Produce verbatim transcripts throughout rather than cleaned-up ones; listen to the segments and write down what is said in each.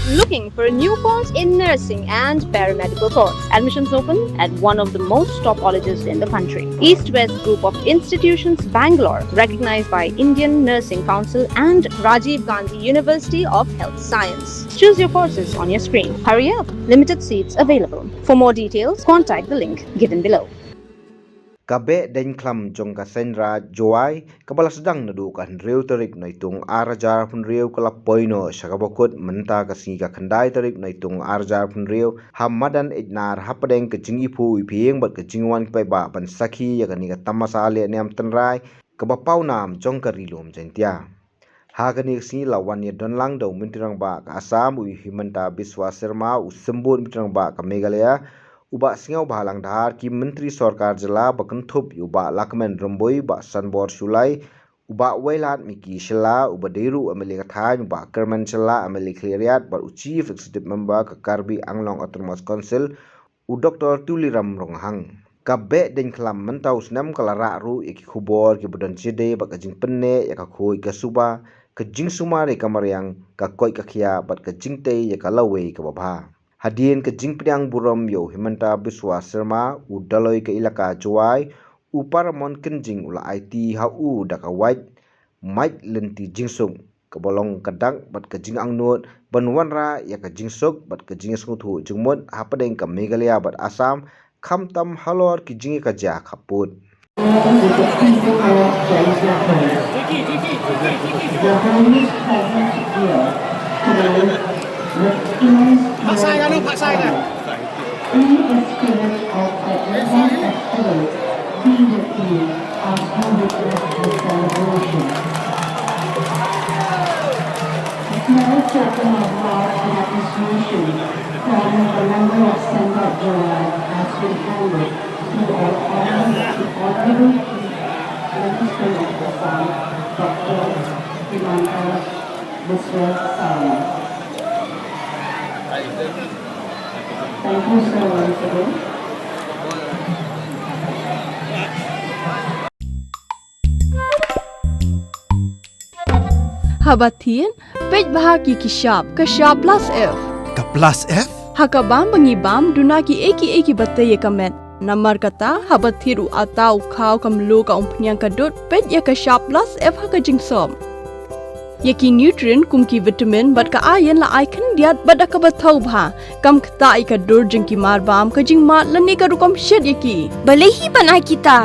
Looking for a new course in nursing and paramedical course? Admissions open at one of the most top colleges in the country. East West Group of Institutions, Bangalore, recognized by Indian Nursing Council and Rajiv Gandhi University of Health Science. Choose your courses on your screen. Hurry up, limited seats available. For more details, contact the link given below. Ka Behdeiñkhlam jong ka Seiñraij Jowai, kaba la sdang naduh ka hynriew tarik Naitung ar hajar arphew hynriew, ka la poi noh sha kaba kut mynta ka sngi ka khyndai tarik Naitung ar hajar arphew hynriew, ha madan Ejnar, hapdeng ka jingiphuh iphieng bad ka jingwan ki paidbah ban sakhi ïa kane ka tamasa lehniam tynrai kaba pawnam jong ka Ri Lum Jaiñtia. Ha kane ka sngi la wan ïadon lang da u Myntri Rangbah ka Assam, u Himanta Biswa Sarma, u Symbud Myntri Rangbah ka Meghalaya, u Bah Sniawbhalang Dhar, ki Myntri Sorkar Jylla ba kynthup ïa u Bah Lahkmen Rymbui, Bah Sanbor Shullai, u Bah Wailadmiki Shylla, uba dei ruh u M L A ka thaiñ, u Bah Kyrmen Shylla, M L A Khliehriat, bad u Chief Executive Member ka Karbi Anglong Autonomous Council, u Doktor Tuliram Ronghang. Ka Behdeiñkhlam mynta u snem ka la rah ruh ïa ki khubor kiba don jingïadei bad ka jingpynneh ïa ka khuid ka suba, ka jingsumar ïa ka mariang, ka koit ka khiah bad ka jingtei ïa ka lawei kaba bha. Hadien ka jingpdiang burom ïa u Himanta Biswa Sarma, u Dolloi ka Elaka Jowai, u Paramon Kynjing u la aiti ha u da ka wait Mait Lynti Jingsuk, kaba long ka dak bad ka jingangnud ban wanrah ïa ka jingsuk bad ka jingsngewthuh jingmut hapdeng ka Meghalaya bad Assam, khamtam halor ki jingïakajia khappud. Pak Sai ka, no, Pak Sai ka. In the spirit of the Indian Festival, be with you as we witness this celebration. A small token of love and appreciation from the member of Seiñraij Jowai has been handed to our honorable, honorable Minister of Assam, Doctor Himanta Biswa Sarma. Thank you, sir, once again. Haba thied, peit bha ïa ki shap, ka shap plus F. Ka plus F? Ha ka bam ba ngi bam, duna kiei kiei kiba tei ïa ka met. Namar kata, haba thied u atta, u khaw, ka mluh, ka umphniang, ka dud, peit ïa ka shap plus F ha ka jingsop. Ïa ki nutrient kum ki vitamin bad ka iron la ai khyndiat bad da kaba thaw bha. Kam ktah ïa ka dur jong ki marbam, ka jingmad lane ka rukom shet ïa ki. Balei hi ban ai kita?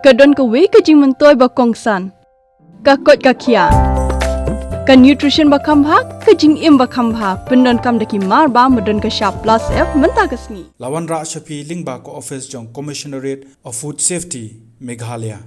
Ka don kawei ka jingmyntoi ba kongsan. Ka koit ka khiah. Ka nutrition ba kham bha, ka jingim ba kham bha. Pyndonkam da ki marbam ba don ka shap plus F mynta ka sngi. La wanrah sha phi lyngba ka office jong Commissionerate of Food Safety, Meghalaya.